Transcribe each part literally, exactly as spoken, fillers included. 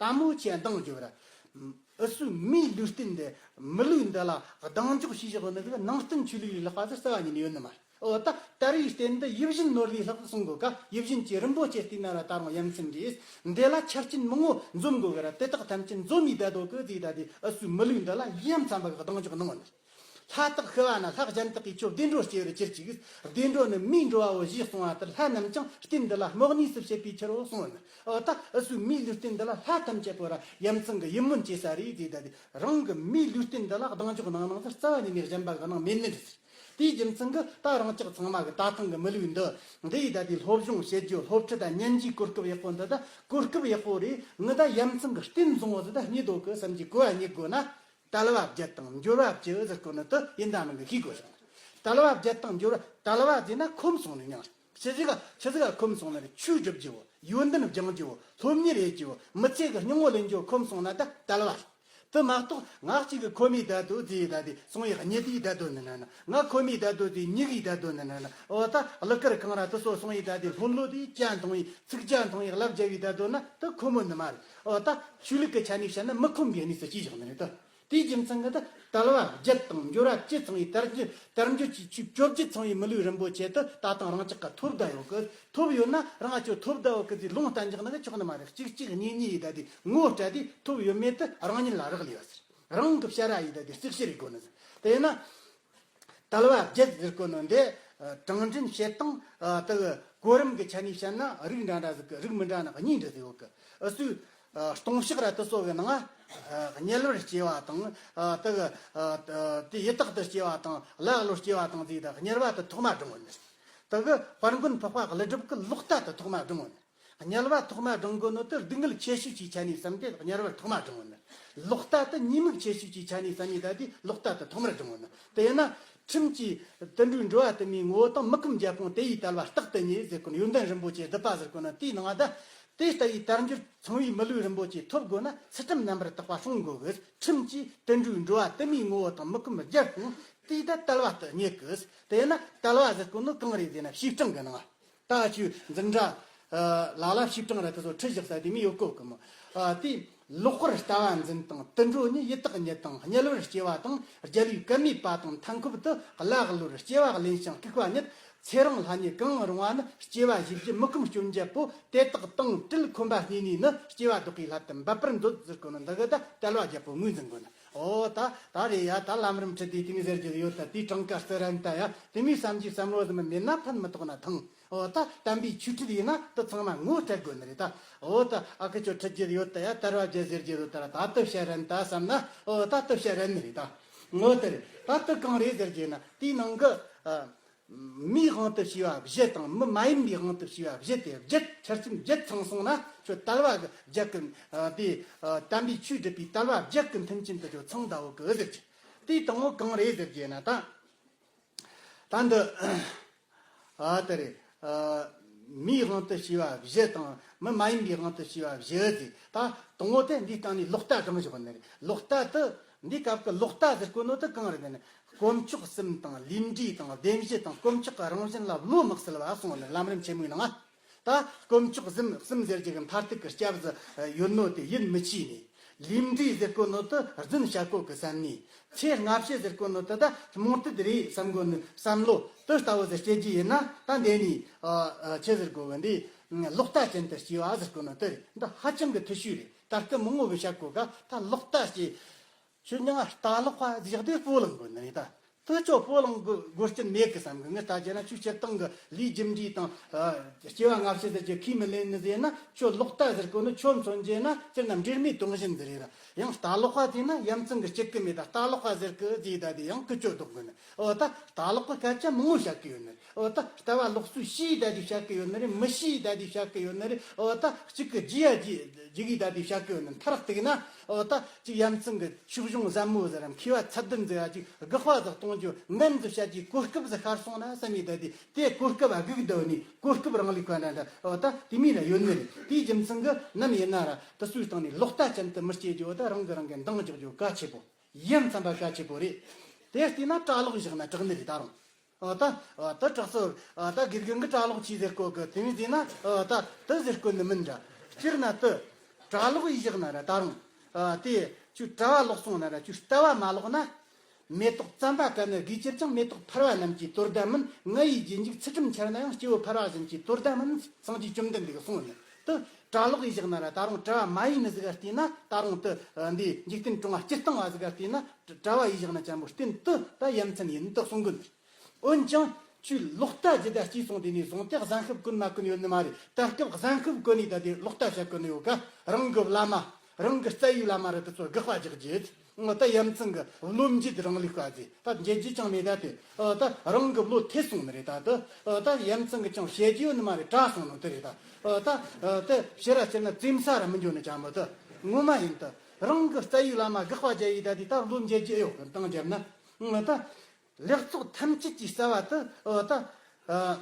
དལ་མོ་ཆེ་འདང་རྒྱོབ་ར། འུ་སུའི་མིའི་ལུས་རྟེན་འདི་མི་ལུས་འདི་ལ་གདེང་འཇོག་བྱས་བཞག་ནི་ཟིག་ནང་བསྟན་ཆོས་ལུགས་ལས་ལྷག་པ་ཟིག་རྩ་བ་ཉིད་ནས་ཡོད་ནི་མ་རེད། འོ་ད་དར་བའི་རྟེན་འདི་ཡིད་བཞིན་ནོར་ལས་ལྷག་གསུང་གོ་ཀ། ཡིད་བཞིན་གྱི་རིན་པོ་ཆེ་བལྟས་ན་ར་ད་རུང་ཡ་མཚན་འདྲེས། འདི་ལ་ཆ་རྐྱེན་མང་བོ་འཛོམས་དགོས་གི་ར། དེ་དག་ཐམས་ཅད་འཛོམས་མི་ད་དོ་གི་ཟིག་ད་དེ་འུ་སུའི་མི་ལུས་འདི་ལ་ཡ་མཚན་པ་གི་གདེང་འཇོག་གནང་བ་ནི། ལྷ་དག་ཤི་བ་ན་ལྷ་གཞན་དག་གིས་ཁྱོད་བདེ་འགྲོར་སྐྱེ་བར་གྱུར་ཅིག། བདེ་འགྲོ་ནི་མིའི་འགྲོ་བའོ་ཞེས་གསུངས་པ་ལྟར་ལྷ་རྣམས་ཀྱང་རྟེན་འདི་ལ་རྨོངས་ནས་སུ་བྱེད་པའི་ཕྱིར་རོ་གསུངས་པ་ནི། འོ་ད་འུ་སུའི་མིའི་ལུས་རྟེན་འདི་ལ་ལྷ་ཐམས་ཅད་པོ་ར་ཡ་མཚན་གི་ཡིད་སྨོན་སྐྱེ་ས་རེད་ཟེར། ད་དེ་རང་གི་མིའི་ལུས་རྟེན་འདི་ལ་གདེང་འཇོག་གནང་གནང་ཟེར་རྩ་བ་ཉིད་ནས་གཞན་པ་གི་ནང་མེད་ནི་རེད། དེའི་རྒྱུ་མཚན་གྱིས་ད་རང་ཅག་ཚང་མ་གི་ད་ཐེངས་གི་མི་ལུས་འདི་འདི་ཡི་ད་དེ་སློབ་སྦྱོང་བྱེད་རྒྱུ་སློབ་ཁྲིད་དང་ཉན་རྒྱུའི་གོ་སྐབས་ཡག་པོ་འདི་ད་གོ་སྐབས་ཡག་པོ་རེད། ངི་ད་ཡ་མཚན་གི་རྟེན་བཟང་བོ་ཟིག་ད་རྙེད་དོ་གི་བསམ་གྱི་གོ་བ་རྙེད་དགོས་ན། དལ་བ་བརྒྱད་དང་འབྱོར་བ་བཅུ་ཟེར་གོ་ནི་དེ་ཡིན་ད་ནང་གི་ཤེས་དགོས་ཤིང་། དལ་བ་བརྒྱད་དང་འབྱོར་བ། དལ་བ་ཟེར་ན་ཁོམ་སོང་ནི་མྱང་། ཆི་ཟིག་ག་ཆི་ཟིག་ག་ཁོམ་སོང་ནི་རེད། ཆོས་སྒྲུབ་རྒྱུ་བོ། ཡོན་ཏན་སྦྱང་རྒྱུ་བོ། སློབ་གཉེར་ཡེད་རྒྱུ་བོ། མི་ཚེ་གི་སྙིང་བོ་ལེན་རྒྱུ་ཁོམ་སོང་ན་ད་དལ་བ་རེད། དེ་མ་གཏོགས་ང་གཅིག་གི་ཁོམ་མི་ད་དོ་ཟེར་ད་དེ་སོང་ཡི་གཉིད་དེ་ད་དོ་ནི་ན་ན། ང་ཁོམ་མི་ད་དོ་ཟེར་མྱི་གི་ད་དོ་ནི་ན་ན། འོ་ད་གླུ་གར་གང་ར་དེ་སོ་སོང་ཡི་ད་དེ་ལྷོད་ལྷོད་དེ་ཅན་མཐོང་ཡི་ཚིག་ཅན་མཐོང་ཡི་ལབ་རྒྱབ་ཡི་ད་དོ་ན་དེ་ཁོམ་མོ་ནི་མ་རེད། འོ་ད་ཆོས་ལུགས་ཀྱི་ཆ་ནས་བཤད་ན་མི་ཁོམ་པའི་གནས་སུ་སྐྱེས་བཞག་ནི་རེད་ད། དེའི་རྒྱུ་མཚན་གྱིས་ད་དལ་བ་བརྒྱད་དང་འབྱོར་བ་བཅུ་ཚང་བའི་དལ་འབྱོར་དལ་འབྱོར་གྱི་ཆོས་བཅོ་བརྒྱད་ཚང་བའི་མི་ལུས་རིན་པོ་ཆེ་དེ་ད་ཐེངས་རང་ཅག་ག་ཐོབ་ད་ཡོད་གི། ཐོབ་ཡོད་ན་རང་ཅག་ཐོབ་ད་ཡོད་གི་ཟེར་ལུང་བསྟན་རྒྱག་ནི་གི་ཆོག་ནི་མ་རེད། གཅིག་གཅིག་གཉིས་གཉིས་ཡི་ད་དེ་ངོ་སྤྲད་དེ་ཐོབ་ཡོད་མེད་དེ་རང་ཉིད་ལ་རག་ལས་པ་ཟེར། རང་གི་བྱ་ར་ཡི་ད་དེ་རྩིས་བཤེར་ཡི་དགོས་ནི་ཟེར། དེ་ཡིན་ན། དལ་བ་བརྒྱད་ཟེར་གོ་ནོ་འདི། ཨ། དྲང་འདྲེན་བྱེད་སྟངས། ཨ། དེ་གི་གོ་རིམ་གྱི་ཆ་ནས་བཤད་ན་རིགས་འདྲ་འདྲ་ཟིག་གི་རིགས་མི་འདྲ་ནི་གཉིས་འདྲ་ཟིག་ཡོད་གི། ཨ། སུ། ཨ། ལྟུང་བཤགས་ར་དེ་སོགས་ཀྱི་ནང་། ཨ། དམྱལ་བར་སྐྱེ་བ་དང་། ཨ། དེ་གི། ཨ། དེ་ཡི་དྭགས་དུ་སྐྱེ་བ་དང་ཀླ་ཀློར་སྐྱེ་བ་དང་ཟེར་ད་དམྱལ་བ་དེ་ཐོག་མ་བགྲང་ངོ་ནི། དེ་གི་དཔལ་མགོན་འཕགས་པ་ཀླུ་སྒྲུབ་ཀྱིས་ལོག་ལྟ་དེ་ཐོག་མ་བགྲང་ངོ་ནི། དམྱལ་བ་ཐོག་མ་བགྲང་དགོས་ནོ་དེ་སྡུག་བསྔལ་ཆེ་ཤོས་ཀྱི་ཆ་ནས་བསམ་སྟེ་དམྱལ་བར་ཐོག་མ་བགྲང་ངོ་ནི། ལོག་ལྟ་དེ་ཉེས་དམིགས་ཆེ་ཤོས་ཀྱི་ཆ་ནས་བསམ་ནས་ད་དེ་ལོག་ལྟ་དེ་ཐོག་མར་བགྲང་ངོ་ནི། དེ་ཡིན་ན། ཁྲིམས་ཀྱིས་དུད་འགྲོའི་འགྲོ་བ་དུ་མའི་ངོ་བོ་དང་། མི་ཁོམ་བརྒྱད་དཔུང་དེ་ཡི་དལ་བ་རྟག་ཏུ་ཉེས་ཟེར་གོ་ནི། ཡོན་ཏན་རིན་པོ་ཆེ་བསྡུས་པ་ཟེར་གོ་ནི་དེའི་ནང་ད། དེ་ལྟ་བུའི་དལ་འབྱོར་ཚང་བའི་མི་ལུས་རིན་པོ་ཆེ་ཐོབ་དགོས་ན་ཚུལ་ཁྲིམས་རྣམ་པར་དག་པ་སྲུང་དགོས་གི། ཁྲིམས་ཀྱིས་དུད་འགྲོའི་འགྲོ་བ་དུ་མའི་ངོ་བོ་དང་། མི་ཁོམ་བརྒྱད་དཔུང་དེ་ཡི་ད་དལ་བ་རྟག་ཏུ་ཉེས་གི། དེ་ཡིན་ན་དལ་བ་ཟེར་གོ་ནི་གང་རེད་ཟེར་ན་བྱེ་བྲག་གི་ནང་། ད་ཆོས་འཛིན་གྲྭ་ལ་ལ་བྱེ་བྲག་ར་དེ་ཚོ་ཁྲིད་བཞག་ས་དེ་མི་ཡོད་གོ་གི་མོ། ཨ། དེས་ལོག་པར་ལྟ་བ་འཛིན་དང་། དུད་འགྲོ་ཉིད་ཡི་དྭགས་ཉིད་དང་། དམྱལ་བར་སྐྱེ་བ་དང་། རྒྱལ་བའི་སྐད་སྨྲས་པ་དང་། མཐའ་འཁོབ་ཏུ་ཀླ་ཀློར་སྐྱེ་བ་ལེན་ཞིང་ལྐུགས་པ་ཉིད། ཚེ་རིང་ལྷ་ཉིད་གང་རུང་བ་ནི། སྐྱེ་བ་བཞི་བཞི་མི་ཁོམ་སྐྱོན་བརྒྱད་པོ། དེ་དག་དང་བྲལ་ཁོམ་པ་རྙེད་ནས་ནི། སྐྱེ་བ་བདག་གི་སླད་དུ་འབད་པར་འདོད་ཟེར་གོ་ནི་འདི་གི་ད་དལ་བ་བརྒྱད་པོ་ངོས་འཛིན་དགོས་ནི། ཨོ་ད་ད་རེད་ཡ། ད་ལམ་རིམ་ཁྲིད་དེ་དེ་མོ་ཟེར་རྒྱུ་ཡོད་ད། དེའི་གྲངས་ཀ་རྩི་རན་ད་ཡ། དེ་མོའི་བསམ་གྱི་བསམ་བློ་ཟིན་མེད་ན་ཕན་མི་ཐོགས་ན་ཐང་། ཨོ་ད་དམ་པའི་ཆོས་ཁྲིད་ཡིན་ན་དེ་ཚང་མ་ངོ་སྤྲད་དགོས་ནི་རེད་ད། ཨོ་ད་ཨ་ཁུ་ཆོས་ཁྲིད་རྒྱུ་ཡོད་ད་ཡ། དལ་བ་བརྒྱད་ཟེར་རྒྱུ་ཡོད་ད་ར། ད་དེ་བཤད་རན་ད་བསམ་ན། ཨོ་ད་དེ་བཤད་རན་ནི་རེད་ད། ངོ་དེ་རེད་ད། དེ་གང་རེད་ཟེར་རྒྱུ་ན་དེའི་ནང་གི། ཨ། མིའི་དབང་དུ་བྱས་པ་བཞི་དང་། མི་མ་ཡིན་པའི་དབང་དུ་བྱས་པ་བཞི་སྟེ་བརྒྱད། ཆ་རྐྱེན་བརྒྱད་ཚང་སོང་ན་ཁྱོད་དལ་བ་གི་བརྒྱད་ཀྱི། ཨ། དེ། ཨ། དམ་པའི་ཆོས་སྒྲུབ་པའི་དལ་བ་བརྒྱད་ཀྱི་མཐུན་རྐྱེན་དེ་ཁྱོད་ཚང་ད་ཡོད་གི་ཟེར་གྱི། དེའི་དང་པོ་གང་རེད་ཟེར་གྱི་ན་ད། ད་འདི། ཨ། དེ་རེད། ཨ། མིའི་དབང་དུ་བྱས་པ་བཞི་དང་། མི་མ་ཡིན་པའི་དབང་དུ་བྱས་པ་བཞི་ཟེར། ད་དང་པོ་དེ་འདིའི་སྟེང་ནས་ལོག་ལྟ་དྲངས་བཞག་ནི་རེད། ལོག་ལྟ་དེ། འདིའི་སྐབས་ཀྱི་ལོག་ལྟ་ཟེར་གོ་ནོ་དེ་གང་རེད་ཟེར་ན། དཀོན་མཆོག་གསུམ་དང་། ལུས་འབྲས་དང་། བདེན་བཞི་དང་། དཀོན་མཆོག་གི་རང་བཞིན་ལ་བློ་མི་གསལ་བ་གསུངས་ནས་ལམ་རིམ་ཆེན་མོའི་ནང་། ད་དཀོན་མཆོག་གསུམ་གསུམ་ཟེར་རྒྱུ་གི་མཐར་ཐུག་གི་སྐྱབས་སུ་ཡོད་ནོ་དེ་ཡིད་མི་ཆེས་ནས། ལུས་འབྲས་ཟེར་གོ་ནོ་དེ་རྫུན་བཤད་གོ་གི་བསམ་ནས། ཚེ་སྔ་ཕྱི་ཟེར་གོ་ནོ་དེ་ད་རྨོངས་དད་རེད་བསམ་གོ་ནི་བསམ་བློ་དེ་ལྟ་བུ་ཟིག་སྐྱེ་རྒྱུ་ཡིན་ན། ད་འདི་ནས། ཨ། ཨ། ཆི་ཟེར་གོ་གི། འདི་ལོག་ལྟ་ཅན་དུ་སྐྱེ་བ་ཟེར་གོ་ནོ་དེ་རེད། འདི་ཧ་ཅང་གི་ཐུ་ཤུ་རེད། ད་སྐད་མང་བོ་གི་བཤད་གོ་ག། ད་ལོག་ལྟ་སྐྱེ། ཁྱོད་ཉང་ལྟ་ལོག་པ་ཟེར་དེ་སྤོ་ལངས་དགོས་ནི་རེད་ད། དེ་ཁྱོད་སྤོ་ལངས་དགོས་དགོས་རྐྱེན་མེད་གི་བསམ་གི། ངས་ལྟ་རྒྱུ་ན་ཁྱོད་སྤྱིར་བཏང་གི་ལུས་རྒྱུ་འབྲས་དང་། ཨ། སྐྱེ་བ་སྔ་ཕྱི་ཟེར་རྒྱུ་ཁས་མི་ལེན་ནི་ཟེར་ན། ཁྱོད་ལོག་ལྟ་ཟེར་གོ་ནི་ཁྱོད་མཚོན་རྒྱུ་ན་སྤྱིར་ན་འབྲེལ་མེད་དོན་གཞན་ཟིག་རེད་ར། ཡང་ལྟ་ལོག་པ་ཟེར་ན་ཡ་མཚན་གི་གཅིག་གི་མེད་ད། ལྟ་ལོག་པ་ཟེར་གི་ཟེར་ད་དེ་ཡང་ཀུ་ཅོ་ལྡོག་དགོས་ནི། འོ་ད་ལྟ་ལོག་པ་སྐད་ཆ་མང་བོ་བཤད་གི་ཡོད་ནི་རེད། འོ་ད་ལྟ་བ་ལོག་ཚུལ་ཤེས་ད་དེ་བཤད་གི་ཡོད་ནི་རེད། མི་ཤེས་ད་དེ་བཤད་གི་ཡོད་ནི་རེད། འོ་ད་གཅིག་གི་རྒྱུ་ཡ་རྒྱུ་རྒྱུ་གི་ད་དེ་བཤད་གི་ཡོད་ནི། མཐར་གཏུགས་ན་འོ་ད་ཅིག་ཡ་མཚན་གི་ཆོས་གཞུང་ཟབ་མོ་ཟིག་རམ་མཁས་པ་ཚད་ལྡན་ཟིག་ཡ་ཅིག་དགག་པ་ཟིག་གཏོང་རྒྱུ་འགན་ཟིག་བཤད་རྒྱུའི་གོ་སྐབས་ཟིག་ཤར་སོང་ན་བསམ་ཡི་ད་དེ། དེ་གོ་སྐབས་སྒུག་སྡོད་ནི། གོ་སྐབས་རང་ལུས་ཁ་འདྲ་འདྲ་འོ་ད་དེ་མི་ལ་ཡོད་ནི་རེད། དེའི་རྒྱུ་མཚན་གི་ནམ་ཡིན་ན་ར་དེ་ཚོའི་སྟེང་ནས་ལོག་ལྟ་ཅན་དུ་མི་སྐྱེ་རྒྱུ། འོ་ད་རང་གི་རང་གི་འདང་རྒྱག་རྒྱུ་གལ་ཆེ་པོ། ཡ་མཚན་པ་གལ་ཆེ་པོ་རེད། དེ་བལྟས་ན་གྲྭ་ལོག་བཞག་ན་དྲག་ནི་རེད་ད་རུང་། འོ་ད། འོ་ད་དྲག་སོ། འོ་ད་དགེ་རྒན་གི་གྲྭ་ལོག་ཆི་ཟེར་གོ་གི། དེ་མི་ཟེར་ན། འོ་ད་དེ་ཟེར་གོ་ནི་མིན་འདྲ། སྤྱིར་ན་དེ། གྲྭ་ལོག་ཡིས་བཞག་ན་ར་ད་རུང་། ཨ། དེ་ཁྱོད་གྲྭ་བ་ལོག་སོང་ན་ར་ཁྱོད་ལྟ་བ་མ་ལོག་ན། མེ་ཏོག་བརྩམ་པ་ག་ནི་དགོས་ཅིར་ཀྱང་། མེ་ཏོག་ཕལ་བ་རྣམས་ཀྱིས་དོར་ད་མིན། ང་ཡི་རྗེས་འཇུག་ཚུལ་ཁྲིམས་འཆལ་ན་ཡང་། སྐྱེ་བོ་ཕལ་བ་གཞན་གྱིས་དོར་ད་མིན། སངས་རྒྱས་བཅོམ་ལྡན་འདས་ཀྱིས་གསུངས་ནས། དེ་གྲྭ་ལོག་ཡིས་བཞག་ན་ར་ད་རུང་གྲྭ་བ་མ་ཡིན་ནི་ཟིག་ག་བལྟས་ན། ད་རུང་དེ་འདི་འཇིག་རྟེན་གྲོང་བ་སྤྱིར་བཏང་བ་ཟིག་ག་བལྟས་ན། གྲྭ་བ་ཡིས་བཞག་ན་ཅན་པོ་རྟེན་དེ་ད་ཡ་མཚན་ཡིན་དུ་གསུང་གི་འདུག་འོན་ཀྱང་ཁྱོད་ལོག་ལྟ་ཇི་ལྟར་སྐྱེས་སོང་དེ་ནས་བཟུང་སྟེ་གཟན་ཤུབས་གོན་མ་གོན་ཡོད་ནི་མ་རེད། ད་སྐབས་གཟན་ཤུབས་གོན་ནས་ད་དེ་ལོག་ལྟ་བྱ་གོ་ནི་ཡོད་ཀ། རང་གི་བླ་མ། རང་གི་རྩ་བའི་བླ་མ་རེད། དེ་ཚོ་དགག་པ་རྒྱག་རྒྱུ། ད་ཡ་མཚན་གྱི་བློ་འགྱོད་རང་ལུགས་པ་ཟེར། ད་འགྱོད་རྒྱུ་ཅང་མེད། ད་དེ་ད་རང་གི་བློ་ཐེ་སོང་ནི་རེད། ད་དེ་ད་ཡ་མཚན་གྱི་ཅང་བཤད་རྒྱུ་ཡོད་ནི་མ་རེད། གྲྭ་སོང་ནོ་དེ་རེད། ད་ད་དེ་ཕྱིར་ར་ཕྱིར་ན་བཙེམ་ས་ར་མི་འགྱོ་ནི་ཅང་མོ། དེ་ངོ་མ་ཡིན། ད་རང་གི་རྩ་བའི་བླ་མ་དགག་པ་རྒྱག་ཡི་ད་དེ་ད་བློ་འགྱོད་རྒྱུ་ཨེ་ཡོད་གི། དང་རྒྱབ་ན་ད། ལེགས་ཚོགས་ཐམས་ཅད་ཀྱི་རྩ་བ་དེ། ཨོ་ད། ཨ།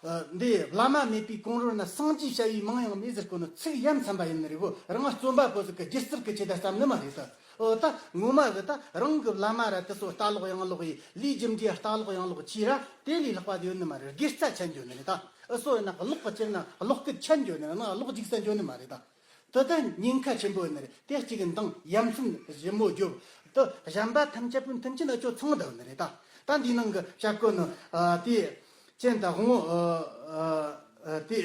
ཨ། འདི་བླ་མ་མེད་པའི་གོང་རོལ་ན། སངས་རྒྱས་བྱ་བའི་མིང་ཡང་མེད་ཟེར་གོ་ནོ། ཚིག་ཡ་མཚན་པ་ཡིན་ནི་རེད་གོ། རང་རྩོམ་པ་པོ་ཟིག་གི་སྒྱུ་རྩལ་གི་ཆེད་དུ་བརྩམས་ནི་མ་རེད་ད། ཨོ་ད་ངོ་མ་གི་ད་རང་གི་བླ་མ་ར་དེ་ཚོ་ལྟ་ལོག་ཡང་ལོག་ཡིས། ལས་རྒྱུ་འབྲས་ལྟ་ལོག་ཡང་ལོག་ཆེ་ར་དེ་ལས་ལྷག་པ་ཡོད་ནི་མ་རེད། དགེ་རྩ་ཆད་འགྱོ་ནི་རེད་ད། ཨ་སོ་ཡིན་ན་ལོག་གི་ཆེར་ན་ལོག་གི་ཆད་འགྱོ་ནི་རེད། ན་ལོག་འཇིག་ས་འགྱོ་ནི་མ་རེད་ད། དེ་ད་ཉེན་ཁ་ཆེན་པོ་ནི་རེད། དེ་གཅིག་གི་འདང་ཡ་མཚན་ཞིབ་མོ་བརྗོད། དེ་གཞན་པ་ཐམས་ཅད་པོའི་མཐུན་རྐྱེན་ཨ་ཅོ་ཚང་འདུག་ནི་རེད་ད། ད་འདི་ནང་གི་བྱ་དགོས་ནི། ཨ། དེ་ཅན་ད་དབང་བོ། ཨ། ཨ། དེ།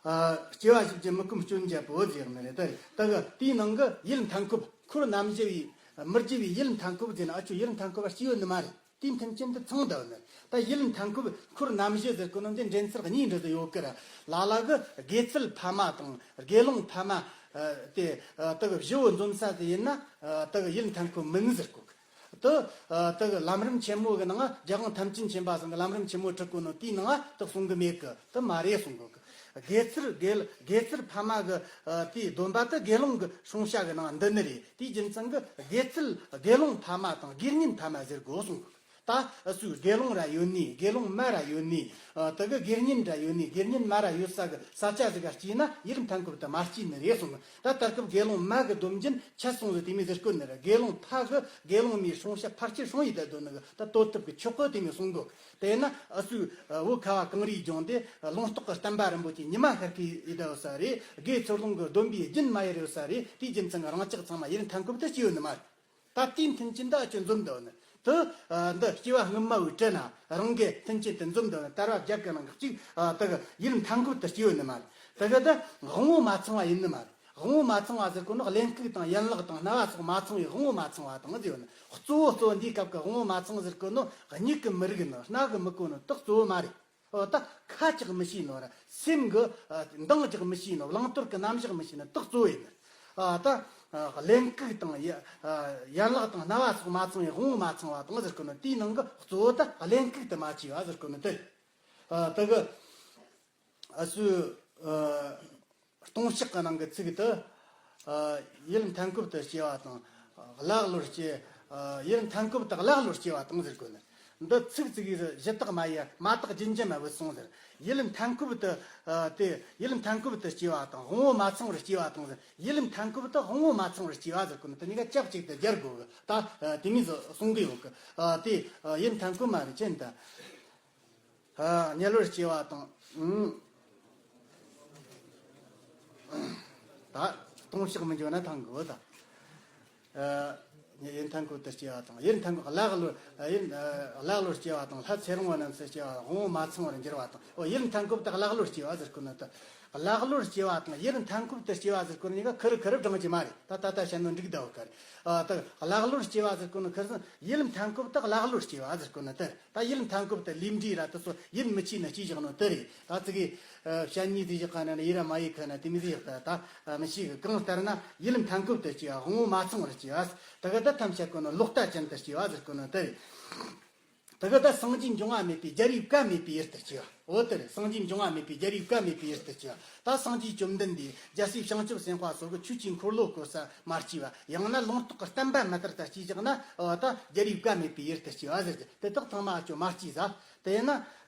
ཨ། སྐྱེ་བ་བཞི་བརྒྱ་མི་ཁོམ་སྐྱོན་བརྒྱད་པོ་ཟེར་ནི་རེད། ད་ད་གི་དེའི་ནང་གི་ཡུལ་མཐའ་འཁོབ་འཁོར་རྣམ་བཞི་བའི་མི་བརྗེ་བའི་ཡུལ་མཐའ་འཁོབ་ཟེར་ན། ཨ་ཅོ་ཡུལ་མཐའ་འཁོབ་པ་སྐྱེ་ཡོད་ནི་མ་རེད། དེའི་མཐུན་རྐྱེན་དེ་ཚང་འདུག་ནི། ད་ཡུལ་མཐའ་འཁོབ་འཁོར་རྣམ་བཞི་ཟེར་གོ་ནོ་འདི་འགྲན་ཚར་གཉིས་འདྲ་ཟིག་ཡོད་གི་ར། ལ་ལ་གི་དགེ་ཚུལ་ཕ་མ་དང་དགེ་སློང་ཕ་མ། ཨ། དེ་ད་གི་བཞི་བོ་འཛོམས་ས་དེ་ཡིན་ན། ཨ། ད་གི་ཡུལ་མཐའ་འཁོབ་མིན་ཟེར་གོ་གི། དེ། ཨ། ད་གི་ལམ་རིམ་ཆེན་མོ་གི་ནང་རྒྱལ་དབང་ཐམས་ཅད་མཁྱེན་པ་ཚང་གི་ལམ་རིམ་ཆེན་མོ་ཁྲིད་གོ་ནོ་དེའི་ནང་དེ་གསུང་གི་མེད་གི། དེ་མ་རེད་གསུང་གོ་གི། དགེ་ཚུལ་དགེ་དགེ་ཚུལ་ཕ་མ་གི། ཨ། དེའི་སྡོམ་པ་དེ་དགེ་སློང་གི་སྲུང་བྱ་གི་ནང་འདུ་ནི་རེད། དེའི་རྒྱུ་མཚན་གི་དགེ་ཚུལ་དགེ་སློང་ཕ་མ་དང་དགེ་བསྙེན་ཕ་མ་ཟེར་དགོས་གསུང་གི། ད་ཨ་སུ་དགེ་སློང་ར་ཡོད་ནི། དགེ་སློང་མ་ར་ཡོད་ནི། ཨ། ད་གི་དགེ་བསྙེན་ར་ཡོད་ནི། དགེ་བསྙེན་མ་ར་ཡོད་ས་གི་ས་ཆ་ཟིག་ག་སྐྱེས་ན་ཡུལ་མཐའ་འཁོབ་དེ་མ་སྐྱེས་ནི་རེད་གསུང་གི། ད་ད་སྐབས་དགེ་སློང་མ་གི་སྡོམ་རྒྱུན་ཆད་སོང་ཟིག་དེ་མོ་ཟེར་གོ་ནི་རེད། དགེ་སློང་ཕ་གི་དགེ་སློང་མའི་སྲུང་བྱ་ཕལ་ཆེར་སྲུང་ཡི་བསྡད་དོ་ནི་གི། ད་དོ་ཐུབ་གི་ཆོག་གི་དེ་མོ་གསུང་གོ། དེས་ན་ཨ་སུ་བོད་ཁ་བ་གངས་རིའི་ལྗོངས་དེ་ལུང་རྟོགས་གི་བསྟན་པ་རིན་པོ་ཆེ་ཉི་མ་ཤར་གི་ཡི་ད་ཡོད་ས་རེད། དགེ་ཚུལ་སློང་གི་སྡོམ་པའི་རྒྱུན་མ་ཡལ་ཡོད་ས་རེད། དེའི་རྒྱུ་མཚན་གི་རང་ཅག་ཚང་མ་ཡུལ་མཐའ་འཁོབ་དེ་སྐྱེས་ཡོད་ནི་མ་རེད། ད་དེའི་མཐུན་རྐྱེན་འདི་ཨ་ཅོ་འཛོམས་འདུག་ནི། དེ། ཨ། འདི་སྐྱེ་བ་སྔོན་མ་བའི་དྲན་ན་རང་གི་མཐུན་རྐྱེན་དེ་འཛོམས་འདུག་ནི། དལ་བ་བརྒྱད་ཀྱི་ནང་གི་གཅིག་ཨ། ད་གི་ཡུལ་མཐའ་འཁོབ་དེ་སྐྱེས་ཡོད་ནི་མ་རེད། ད་གི་ད་དབང་བོ་མ་ཚང་བ་ཡིན་ནི་མ་རེད། དབང་བོ་མ་ཚང་བ་ཟེར་གོ་ནོ་གླེན་ལྐུགས་དང་ཡན་ལག་དང་རྣ་བ་སོགས་མ་ཚང་བའི་དབང་བོ་མ་ཚང་བ་དང་ཟེར་ཡོད་ནི། གཙོ་བོ་གཙོ་བོ་འདིའི་སྐབས་ཀྱི་དབང་བོ་མ་ཚང་ཟེར་གོ་ནོ་མིག་གིས་མི་རིག་ནོ། རྣ་གིས་མི་གོ་ནོ་དེ་གཙོ་བོ་མ་རེད། ཨོ་ད་ཁ་ཅིག་མི་ཤེས་ནོ་ར། སེམས་གི། ཨ། མདངས་ཅིག་མི་ཤེས་ནོ། བླང་དོར་གི་རྣམ་གཞག་མི་ཤེས་ནོ་དེ་གཙོ་བོ་ཡིན་ནི། ཨ། ད། ཨ། གླེན་ལྐུགས་དང་ཡ། ཨ། ཡན་ལག་དང་རྣ་བ་སོགས་མ་ཚང་བའི་དབང་བོ་མ་ཚང་བ་དང་ཟེར་གོ་ནོ་དེའི་ནང་གི་གཙོ་བོ་ད་གླེན་ལྐུགས་དེ་མ་སྐྱེས་པ་ཟེར་གོ་ནོ་དེ། ཨ། ད་གི། ཨ་སུ། ཨ། ལྟུང་བཤགས་ཀྱི་ནང་གི་ཚིག་ཏུ། ཨ། ཡུལ་མཐའ་འཁོབ་ཏུ་སྐྱེ་བ་དང་། ཀླ་ཀློར་སྐྱེ། ཨ། ཡུལ་མཐའ་འཁོབ་ཏུ་ཀླ་ཀློར་སྐྱེ་བ་དང་ཟེར་གོ་ནི། འདི་ཚིག་ཚིག་གིས་གཞི་བརྟག་མ་ཡིན་མ་བརྟགས་རྒྱུན་འབྱམས་མ་བུད་སོང་ཟེར། ཡུལ་མཐའ་འཁོབ་ཏུ། ཨ། དེ་ཡུལ་མཐའ་འཁོབ་ཏུ་སྐྱེ་བ་དང་དབང་བོ་མ་ཚང་བར་སྐྱེ་བ་དང་ཟེར། ཡུལ་མཐའ་འཁོབ་ཏུ་དབང་བོ་མ་ཚང་བར་སྐྱེ་བ་ཟེར་གོ་ནི། དེ་གཉིས་ཀ་ཆབས་ཅིག་ཏུ་སྦྱར་དགོས་གི། ད། ཨ། དེ་མོ་ཟིག་གསུང་གི་ཡོད་གི། ཨ། དེ། ཨ། ཡུལ་མཐའ་འཁོབ་མ་རེད་ཅན་ད། ཨ། དམྱལ་བར་སྐྱེ་བ་དང་། ཨང་། ད་ལྟུང་བཤགས་མི་འགྱོ་ན་ཐང་གོ་ད། ཨ། ཡུལ་མཐའ་འཁོབ་ཏུ་སྐྱེ་བ་དང་། ཡུལ་མཐའ་འཁོབ་ཀླ་ཀློར། ཨ། ཡུལ། ཨ། ཀླ་ཀློར་སྐྱེ་བ་དང་། ལྷ་ཚེ་རིང་བ་རྣམས་སུ་སྐྱེ་བ། དབང་བོ་མ་ཚང་བར་འགྱུར་བ་དང་། འོ། ཡུལ་མཐའ་འཁོབ་ཏུ་ཀླ་ཀློར་སྐྱེ་བ་ཟེར་གོ་ནི་ད། ཀླ་ཀློར་སྐྱེ་བ་དང་ཡུལ་མཐའ་འཁོབ་ཏུ་སྐྱེ་བ་ཟེར་གོ་ནི་གཉིས་ཀ་ཁེར་ཁེར་སྦྲང་གི་མ་རེད། ད་ད་ལྟ་བཤད་ནོ་འགྲིག་ད་འོ་ག་རེད། ཨ། ད་ཀླ་ཀློར་སྐྱེ་བ་ཟེར་གོ་ནི་ཁེར་སང་ཡུལ་མཐའ་འཁོབ་ཏུ་ཀླ་ཀློར་སྐྱེ་བ་ཟེར་གོ་ནི་ད། ད་ཡུལ་མཐའ་འཁོབ་ཏུ་ལས་འབྲས་ར་དེ་ཚོ་ཡིད་མི་ཆེས་ན་སྐྱེས་བཞག་ནོ་དེ་རེད། ད་ཙི་གེ། ཨ། བཤད་ཉེས་དེ་བཞག་ག་ན་ཡིད་ར་མ་ཡིད་ཁ་ན་དེ་མི་ཟིག་ད་ད། ཨ། མི་ཤེས་གི། གང་ལྟར་ན་ཡུལ་མཐའ་འཁོབ་ཏུ་སྐྱེ་བ། དབང་བོ་མ་ཚང་བར་སྐྱེ་བ། ད་གི་ད་ཐམས་ཅད་གོ་ནོ་ལོག་ལྟ་ཅན་དུ་སྐྱེ་བ་ཟེར་གོ་ནོ་དེ་རེད། ད་གི་ད་སངས་རྒྱས་འབྱུང་བ་མེད་པའི་རྒྱལ་བའི་བཀའ་མེད་པའི་ཡུལ་དུ་སྐྱེ་བ། འོ་དེ་རེད། སངས་རྒྱས་འབྱུང་བ་མེད་པའི་རྒྱལ་བའི་བཀའ་མེད་པའི་ཡུལ་དུ་སྐྱེ་བ། ད་སངས་རྒྱས་བཅོམ་ལྡན་འདས་རྒྱལ་སྲས་བྱང་ཆུབ་སེམས་དཔའ་སོགས་ཀྱི་ཆོས་ཀྱི་འཁོར་ལོ་བསྐོར་ས་མ་སྐྱེས་པ། ཡང་ན་ལུང་རྟོགས་ཀྱི་བསྟན་པ་མ་དར་ས་སྐྱེས་བཞག་ན། འོ་ད་རྒྱལ་བའི་བཀའ་མེད་པའི་ཡུལ་དུ་སྐྱེ་བ་ཟེར་གི། དེ་དག་ཚང་མ་ཨ་ཅོ་མ་སྐྱེས་ས། དེས་ན་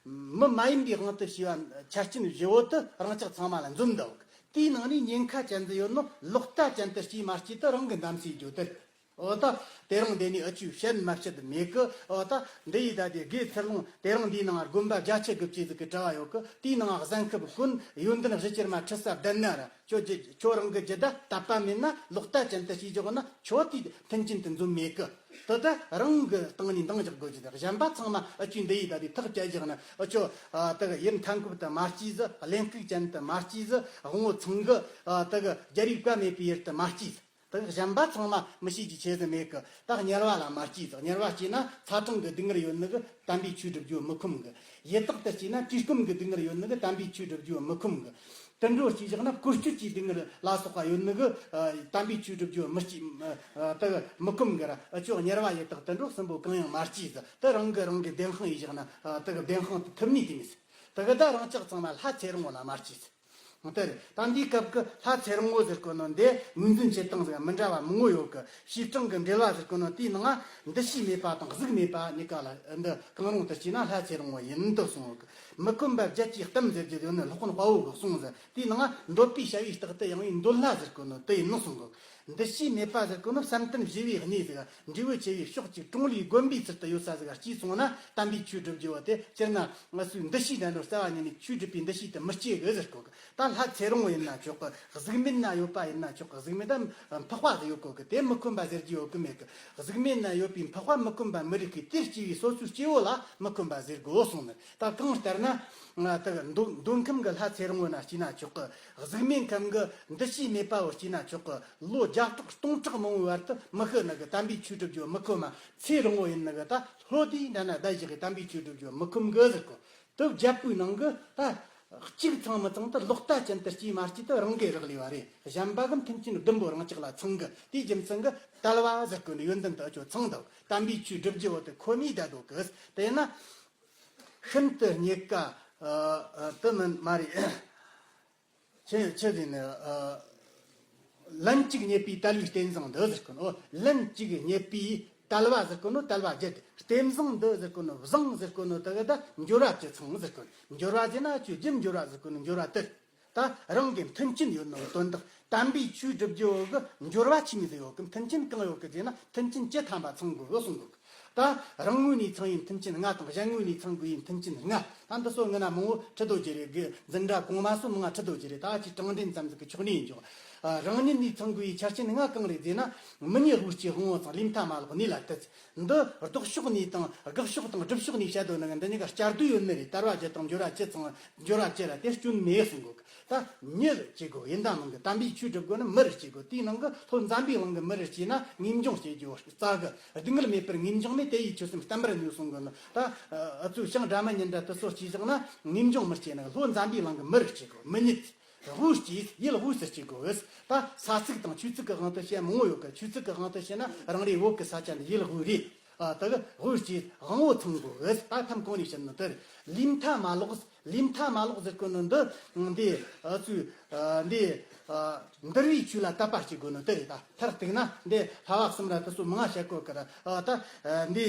མི་མ་ཡིན་པའི་དབང་དུ་སྐྱེ་བ་ཆ་རྐྱེན་བཞི་བོ་དེ་རང་ཅག་ཚང་མ་ལ་འཛོམས་འདུག། དེའི་ནང་ནས་ཉེན་ཁ་ཅན་ཟིག་ཡོད་ནོ། ལོག་ལྟ་ཅན་དུ་སྐྱེས་མ་སྐྱེས་དེ་རང་གི་འདམ་སའི་རྒྱུ་དེ་རེད། འོ་ད་དེ་རིང་འདི་ནས་ཨ་ཅུ་བཤད་མ་བཤད་མེད་གི། འོ་ད་འདི་ཡི་ད་དེ་དགེ་ཚུལ་སློང་དེ་རིང་འདིའི་ནང་དགོན་པ་བརྒྱད་ཅུ་དགུ་བཅུ་ཟིག་གི་གྲྭ་བ་ཡོད་གི། དེའི་ནང་གཟན་ཁབ་ཀུན་ཡོན་ཏན་གཞི་ཁྱེར་མ་ཁྲི་ས་བདུན་ན་ར། ཁྱོད་ཀྱི་ཁྱོད་རང་གི་རྒྱུད་ད་དད་པ་མེད་ན་ལོག་ལྟ་ཅན་དུ་སྐྱེས་འཇོག་ན་ཁྱོད་དེ་མཐུན་རྐྱེན་དུ་འཛོམས་མེད་གི། དེ་ད་རང་གི་སྟེང་ནས་འདང་རྒྱག་དགོས་ཀྱི། ད་གཞན་པ་ཚང་མ་ཨ་ཅུ་འདི་ཡི་ད་དེ་ཐག་བཅད་བཞག་ན། ཨ་ཅོ་ད་གི་ཡུལ་མཐའ་འཁོབ་དུ་མ་སྐྱེས་ཟིག། གླེན་ལྐུགས་ཅན་དུ་མ་སྐྱེས་ཟིག། དབང་བོ་ཚང་གི་ད་གི་རྒྱལ་རིགས་བཀའ་མེད་པའི་ཡུལ་དུ་མ་སྐྱེས་ཟིག། ད་གི་གཞན་པ་ཚང་མ་མི་ཤེས་ཀྱི་ཆེ་ཟིག་མེད་གི། ད་དམྱལ་བ་ལ་མ་སྐྱེས་ཟིག། དམྱལ་བ་སྐྱེས་ན་ཚ་གྲང་གི་སྡུག་བསྔལ་ཡོད་ནི་གི་དམ་པའི་ཆོས་སྒྲུབ་རྒྱུ་མི་ཁོམ་གི། ཡི་དྭགས་དུ་སྐྱེས་ན་བཀྲེས་སྐོམ་གི་སྡུག་བསྔལ་ཡོད་ནི་གི་དམ་པའི་ཆོས་སྒྲུབ་རྒྱུ་མི་ཁོམ་གི། དུད་འགྲོ་སྐྱེས་བཞག་ན་བཀོལ་སྤྱོད་ཀྱི་སྡུག་བསྔལ་ལ་སོགས་པ་ཡོད་ནི་གི་དམ་པའི་ཆོས་སྒྲུབ་རྒྱུ་མི་སྐྱེ་ད་གི་མི་ཁོམ་གི་ར། ཨ་ཅོ་དམྱལ་བ་ཡི་དྭགས་དུད་འགྲོ་གསུམ་པོ་གང་ཡང་མ་སྐྱེས་ཟིག། ད་རང་གི་རང་གི་བདེན་དཔང་ཡིན་བཞག་ན་ད་གི་བདེན་དཔང་དུ་ཐུབ་ནི་དེ་མི་སྲིད། ད་གི་ད་རང་ཅག་ཚང་མ་ལྷ་ཚེ་རིང་བོ་ལ་མ་སྐྱེས་ཟིག། དེ་རེད། ད་འདིའི་སྐབས་ཀྱི་ལྷ་ཚེ་རིང་བོ་ཟེར་གོ་ནོ་འདི་ངོས་འཛིན་བྱེད་སྟངས་ཟིག་མི་འདྲ་བ་མང་བོ་ཡོད་གི། བྱེ་བྲག་གི་འགྲེལ་བ་ཟེར་གོ་ནོ་དེའི་ནང་འདུ་ཤེས་མེད་པ་དང་གཟུགས་མེད་པ་གཉིས་ཀ་ལ་འདི་གང་རུང་དུ་སྐྱེས་ན་ལྷ་ཚེ་རིང་བོ་ཡིན་དུ་གསུངས་ཡོད་གི། མི་ཁོམ་པ་བརྒྱད་ཀྱི་གཏམ་ཟེར་རྒྱུ་ཡོད་ནི་སློབ་དཔོན་དཔའ་བོ་གི་གསུང་ཟིག། དེའི་ནང་འདོད་པའི་བྱ་བའི་རྟགས་དུ་ཡང་བའི་འདོད་ལྷ་ཟེར་གོ་ནོ་དེ་ཡིན་ནོ་གསུངས་གོ། འདུ་ཤེས་མེད་པ་ཟེར་གོ་ནོ་བསམ་གཏན་བཞི་བའི་གནས་ཟིག། འབྲས་བུ་ཆེ་བའི་ཕྱོགས་གཅིག་ཀྲོང་ལིའི་དགོན་པའི་ཚུལ་དུ་ཡོད་ས་ཟིག་སྐྱེས་སོང་ན་དམ་པའི་ཆོས་སྒྲུབ་རྒྱུ་བ་དེ་སྤྱིར་ན་ང་ཚོའི་འདུ་ཤེས་ནང་ལོ་རྩ་བ་ཉིད་ནས་ཆོས་སྒྲུབ་པའི་འདུ་ཤེས་དེ་མི་སྐྱེ་གི་ཟེར་གོ་གི། ད་ལྷ་ཚེ་རིང་བོ་ཡིན་ན་ཆོག་གི། གཟུགས་མེད་ན་ཡོད་པ་ཡིན་ན་ཆོག་གི། གཟུགས་མེད་ད་འཕགས་པ་ཟིག་ཡོད་གོ་གི། དེ་མི་ཁོམ་པ་ཟེར་རྒྱུ་ཡོད་གི་མེད་གི། གཟུགས་མེད་ན་ཡོད་པའི་འཕགས་པ་མི་ཁོམ་པ་མི་རིགས་གི། དེར་སྐྱེས་པའི་སོ་སོའི་སྐྱེ་བོ་ལ་མི་ཁོམ་པ་ཟེར་དགོས་གསུངས་ནི། ད་གང་ལྟར་ན། ད་མདོ་མདོ་ཁམས་ཀྱི་ལྷ་ཚེ་རིང་བོ་ན་སྐྱེས་ན་ཆོག་གི། གཟུགས་མེད་ཁམས་ཀྱི་འདུ་ཤེས་མེད་པ་བོ་སྐྱེས་ན་ཆོག་གི། ལོ་བརྒྱ་ཕྲག་སྟོང་ཕྲག་མང་བོའི་བར་དུ་མི་ཤི་ནི་གི་དམ་པའི་ཆོས་སྒྲུབ་རྒྱུ་མི་ཁོམ་མ། ཚེ་རིང་བོ་ཡིན་ནི་གི་ད་ལྷོ་དེའི་འདྲ་ན་ད་བཞག་གི་དམ་པའི་ཆོས་སྒྲུབ་རྒྱུ་མི་ཁོམ་གི་ཟེར་གོ། དུ་བརྒྱད་པོའི་ནང་གི་ད་གཅིག་ཚང་མི་ཚང་དུ་ལོག་ལྟ་ཅན་དུ་སྐྱེས་མ་སྐྱེས་དུ་རང་གིས་རག་ལས་པ་རེད། གཞན་པ་གི་མཐུན་རྐྱེན་བདུན་པོ་རང་ཅག་ལ་ཚང་གི། དེའི་རྒྱུ་མཚན་གི་དལ་བ་ཟེར་གོ་ནི་ཡོན་ཏན་དུ་ཨ་ཅོ་ཚང་འདུག། དམ་པའི་ཆོས་སྒྲུབ་རྒྱུ་བོ་དེ་ཁོ་ནའི་བསྡད་འདུག་གི། དེས་ན། ཤིན་ཏུ་རྙེད་དཀའ། ཨ་ཨ་དུ་མིན་མ་རེད། ཆི་ཆི་ཟེར་ནི། ཨ་ལན་གཅིག་རྙེད་པའི་དལ་བའི་རྟེན་བཟང་འདི་ཟེར་གོ་ནོ། ལན་གཅིག་རྙེད་པའི་དལ་བ་ཟེར་གོ་ནོ། དལ་བ་བརྒྱད། རྟེན་བཟང་འདི་ཟེར་གོ་ནོ། བཟང་ཟེར་གོ་ནོ་དེ་གི་ད་འབྱོར་བ་བཅུ་ཚང་ཟེར་གོ་ནོ། འབྱོར་བ་ཟེར་ན་ཆོས་རྒྱུ་འབྱོར་བ་ཟེར་གོ་ནོ། འབྱོར་བ་དེ། ད་རང་གི་མཐུན་རྐྱེན་ཡོད་ནོ་དོན་དག། དམ་པའི་ཆོས་སྒྲུབ་རྒྱུ་གི་འབྱོར་བ་ཆི་མོ་ཟིག་ཡོད་གི། མཐུན་རྐྱེན་གང་ཡོད་གི་ཟེར་ན་མཐུན་རྐྱེན་བཅུ་ཐམ་པ་ཚང་དགོས་གསུང་གོ་གི། ད་རང་ངོས་ནས་ཚང་བའི་མཐུན་རྐྱེན་ལྔ་དང་གཞན་ངོས་ནས་ཚང་དགོས་པའི་མཐུན་རྐྱེན་ལྔ། ད་འདི་ཚོ་ངི་ན་མང་བོ་ཁྲི་རྡོ་རྗེ་རེད་གི། འཛིན་གྲྭ་གོང་མ་སོ་མང་ཁྲི་རྡོ་རྗེ་རེད། ད་ཅི་དྲང་འདྲེན་ཙམ་ཟིག་གི་ཕྱོགས་ནས་ཡིན་ཆོག། ཨ་རང་ཉིད་ནས་ཚང་དགོས་པའི་ཆ་རྐྱེན་ལྔ་གང་རེད་ཟེར་ན། མི་ཉིད་དབུགས་ཀྱི་དབང་བོ་ཚང་། ལུས་མཐའ་མ་ལོག་གནས་ལ་དུད། འདི་ལྡོག་ཕྱོགས་ནས་དང་དགག་ཕྱོགས་དང་སྒྲུབ་ཕྱོགས་ནས་བཤད་དོ་ནི་འདི་གཉིས་ཀ་བསྐྱར་ཟློས་ཡོད་ནི་རེད། དལ་བ་བརྒྱད་དང་འབྱོར་བ་བཅུ་ཚང་། འབྱོར་བ་བཅུ་ར་དེ་སྐྱོན་མེད་གསུང་གོ། ད་མྱི་ལ་སྐྱེ་དགོས། ཡིན་ད་མིན་གི་དམ་པའི་ཆོས་སྒྲུབ་དགོས་ན་མི་རུ་སྐྱེ་དགོས། དེའི་ནང་གི་ལྷོ་འཛམ་བུའི་གླིང་གི་མི་རུ་སྐྱེས་ན་ངེས་འབྱུང་སྐྱེ་རྒྱུ་རྩ་གི། སྡུག་བསྔལ་མེད་པར་ངེས་འབྱུང་མེད། དེ་ཡི་ཆོས་སེམས་བརྟན་པར་ནུས་གསུང་གི་ནི། ད་ཨ་ཚོས་ཤིང་སྒྲ་མི་སྙན་འདྲ་དེ་ཚོ་སྐྱེས་བཞག་ན་ངེས་འབྱུང་མི་སྐྱེ་ནི། ལྷོ་འཛམ་བུའི་གླིང་གི་མི་རུ་སྐྱེ་དགོས། མི་ཉིད་དབུས་སྐྱེས། ཡུལ་དབུས་སུ་སྐྱེ་དགོས། ད་ས་ཚིགས་དང་ཆོས་ཚིགས་ཀྱི་དབང་དུ་བཤད་མང་བོ་ཡོད་གི། ཆོས་ཚིགས་ཀྱི་དབང་དུ་བཤད་ན་རང་རེའི་བོད་ཀྱི་ས་ཆ་འདི་ཡུལ་དབུས་རེད། ཨ་ད་གི་དབུས་སྐྱེས་དབང་བོ་ཚང་དགོས། ད་ཐམ་གོང་ནས་བཤད་ནི་དེ་རེད། ལུས་མཐའ་མ་ལོག། ལུས་མཐའ་མ་ལོག་ཟེར་གོ་ནི་འདི་འདི་ཨ་ཚོས་ཨ་འདི་ཨ་འདུལ་བའི་ཆོས་ལ་དད་པ་བྱེད་དགོས་ནི་དེ་རེད། ད་མཐར་གཏུགས་ན་འདི་ལྷ་བབས་གསུམ་ར་དེ་ཚོ་མང་བཤད་གོ་གི་ར། ཨ་ད་ཨ་འདི་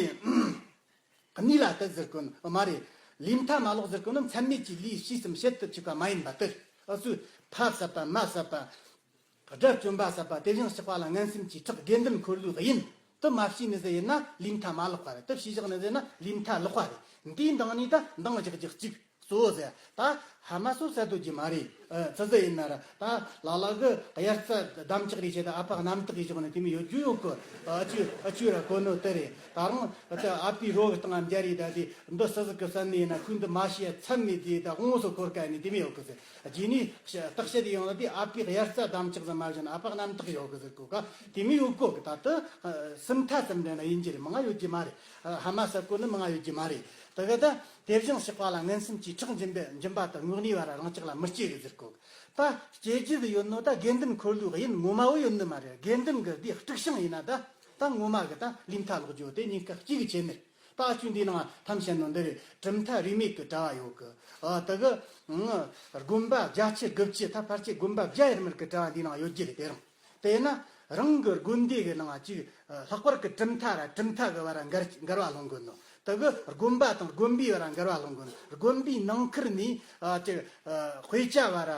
གནས་ལ་དུད་ཟེར་གོ་ནི་མ་རེད། ལུས་མཐའ་མ་ལོག་ཟེར་གོ་ནི་མཚམས་མེད་ཀྱི་ལུས་ཕྱིས་སམ་བྱེད་དུ་བཅུག་པ་མ་ཡིན་པ་དེ། ཨ་ཚོས་ཕ་བསད་པ་མ་བསད་པ། དགྲ་བཅོམ་པ་བསད་པ། དེ་བཞིན་གཤེགས་པ་ལ་ངན་སེམས་ཀྱིས་ཁྲག་དགེ་འདུན་འཁོར་ལོའི་དབྱེན་དུ་མ་བྱས་ནི་ཟིག་ཡིན་ན་ལུས་མཐའ་མ་ལོག་པ་རེད། དུ་བྱས་བཞག་ནི་ཟིག་ཡིན་ན་ལུས་མཐའ་ལོག་པ་རེད། འདིའི་འདང་ནི་ད་འདང་རྒྱག་རྒྱག་ཅིག་གཙོ་བོ་ཟེར། ད་ཕ་མ་སོ་བསད་དོ་རྒྱུ་མ་རེད། ཨ་ཙི་ཙི་ཡིན་ན་ར་ད་ལ་ལ་གི་དབྱར་རྩྭ་དམ་ལྕག་རེ་བྱས་ད་ཨ་ཕ་གནམ་ཐག་གིས་བཞག་ནི་དེ་མི་ཡོད་རྒྱུ་ཡོད་གི། ཨ་ཅུ་ཨ་ཅུ་ར་གོ་ནོ་དེ་རེད། ད་རུང་ཨ་ཅག་ཨ་ཕའི་རོ་གི་སྟེང་ང་འབྱར་རེ་ད་དེ་འདི་སུ་ཟིག་གི་བསད་ནི་ཡིན་ན་ཁོས་འདི་མ་ཤེས་ཚད་ནི་དེ་ད་དབང་སོ་འཁོར་དཀའ་ནི་དེ་མི་ཡོད་གི་ཟེར། རྗེས་ནས་བརྟག་དཔྱད་ཡོང་ལ་དེ་ཨ་ཕའི་དབྱར་རྩྭ་དམ་ལྕག་ཙམ་མ་བཞག་ན་ཨ་ཕ་གནམ་ཐག་ཡོད་གི་ཟེར་གོ་ག་དེ་མི་ཡོད་གོ་གི། ད་དུ་སུམ་མཐའ་ཙམ་འདྲ་ན་ཡིན་གྱི་རེད། མང་ང་ཡོད་ཀྱི་མ་རེད། ཕ་མ་བསད་གོ་ནི་མང་ང་ཡོད་ཀྱི་མ་རེད། དེ་ག་ད་དེ་བཞིན་གཤེགས་པ་ལ་ངན་སེམས་ཀྱིས་ཁྲག་འབྱིན་པའི་འབྱིན་པ་དང་དངོས་གནས་བ་ར་རང་ཅག་ལ་མི་སྐྱེ་གི་ཟེར་གོ་གི། ད་སྐྱེ་རྒྱུ་ཡོད་ནོ་ད་དགེ་འདུན་འཁོར་ལོའི་དབྱེན་ངོ་མ་བོ་ཡོད་ནི་མ་རེད། དགེ་འདུན་གི་དེ་དཀྲུག་ཤིང་ཡིན་ན་ད་ད་ངོ་མ་གི་ད་ལུས་མཐའ་ལོག་རྒྱུ་དེ་གཉིས་ཀ་གཅིག་གི་ཆེད་ནི། ད་ཨ་ཅུ་འདི་ནང་ཐམས་ཅད་ནང་འདི་རེད། གྲུབ་མཐའ་རིས་མེད་ཀྱི་གྲྭ་བ་ཡོད་གི། ཨ་ད་གི་ཨང་དགོན་པ་བརྒྱད་ཅུ་དགུ་བཅུ། ད་ཕལ་ཆེར་དགོན་པ་བརྒྱ་ཡར་མར་གྱི་གྲྭ་བ་འདི་ནང་ཡོད་རྒྱུ་རེད། དེ་རིང་དེས་ན་རང་གི་དགོན་སྡེ་གི་ནང་ཅིག་ལྷག་པར་གྱི་གྲུབ་མཐའ་ར་གྲུབ་མཐའ་གི་བར་འགལ་འགལ་བ་སློང་དགོས་ནོ། དེ་གི་དགོན་པ་དང་དགོན་པའི་བར་འགལ་བ་སློང་གི་ནོ། དགོན་པའི་ནང་ཁུལ་ནས་ཨ་ཅིག་ཨ་དཔེ་ཆ་བར་ཨ་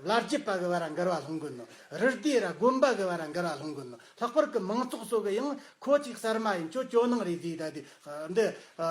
བླ་སྒྱུད་པ་གི་བར་འགལ་བ་སློང་གི་ནོ། རུ་སྡེ་ར་དགོན་པ་གི་བར་འགལ་བ་སློང་གི་ནོ། ལྷག་པར་གི་མང་ཚོགས་ཚོ་གི་ཡང་ཁོ་ཅིག་གསར་མ་ཡིན། ཁྱོད་ཇོ་ནང་རེད་ཟེར། ད་དེ་འདི་ཨ་